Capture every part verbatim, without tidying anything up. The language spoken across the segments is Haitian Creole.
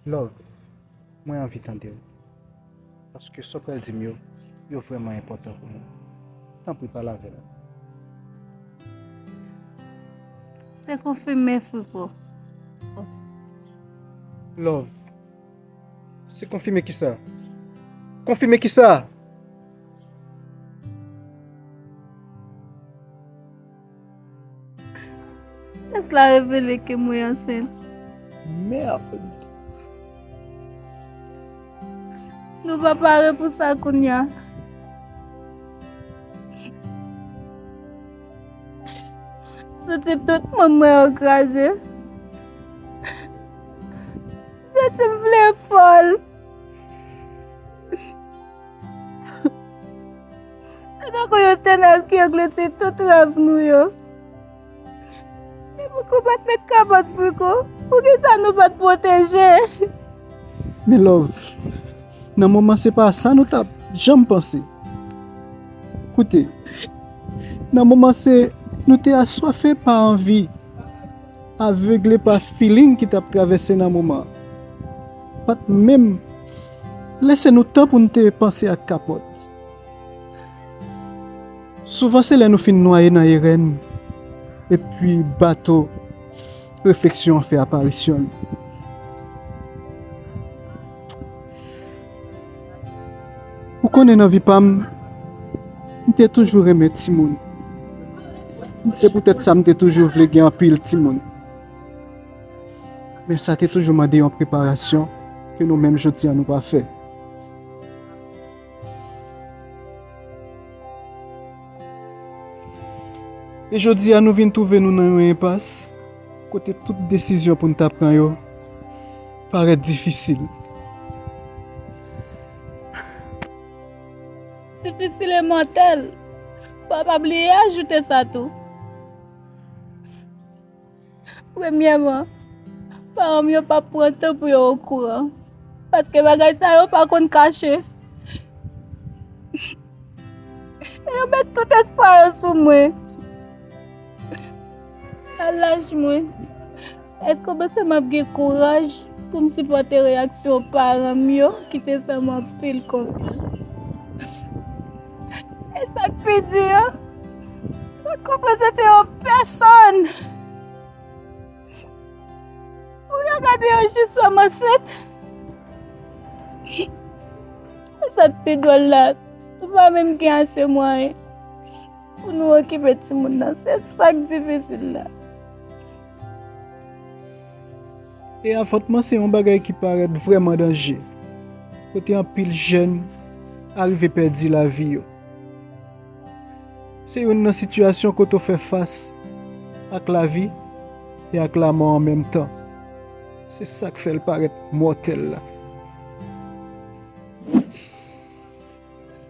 Love, mwen anvi tande w. Paske sa w pral di m yo, yo vrèman enpòtan pou mwen. Tanpri pale avè m. Se konfime, Friko. Love, se konfime kisa? Konfime kisa? Tès la revele ke mwen ansent. Merde. Nou pa pare pou sa kounye a. Santi tout manm mwen yo kraze. Santi m vle fòl. Se tankou yon tennèb ki angloti tout rèv nou yo. E poukisa w pa t met kapòt, Friko? Poukisa nou pa t pwoteje? Men love, nan moman se pa sa nou t ap janm panse. Koute, nan moman se nou te aswafe pa anvi, avegle pa feeling ki t ap travèse nan moman an. Pa t menm lese nou tan pou n te panse ak kapòt. Souvan se lè nou fin nwaye nan erè n, epi bato refleksyon an fè aparisyon l. Ou konnen nan vi pa m, m te toujou renmen timoun. E poutèt sa m te toujou vle gen anpil timoun. Men sa te toujou mande yon preparasyon ke nou menm jodi a nou pa fè. E jodi a nou vin twouve nou nan yon enpas kote tout desizyon pou n ta pran yo parèt difisil. Difisil e mòtèl. Fò w pa bliye ajoute sa tou. Premyèman, paran m yo p ap pran tan pou yo okouran, paske bagay sa yo pa konn kache. E yo met tout espwa yo sou mwen. A laj mwen, èske w panse m ap gen kouraj pou m sipòte reyaksyon paran m yo ki te fè m anpil konfyans? E sa k pi di an, m pa t konprann se te yon pèsonn. Pou yo gade yo jis wè m ansent. E sa k pi dwòl la, nou pa menm gen ase mwayen pou nou okipe timoun nan. Se sa k difisil la. E avòtman se yon bagay ki parèt vrèman danje, kote anpil jèn arive pèdi lavi yo. Se youn nan sitiyasyon kote w fè fas ak lavi e ak lamò an menm tan. Se sa k fè l parèt mòtèl la.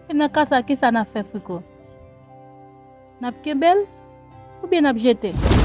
E nan ka sa, kisa n ap fè, Friko? N ap kenbe l oubyen n ap jete l?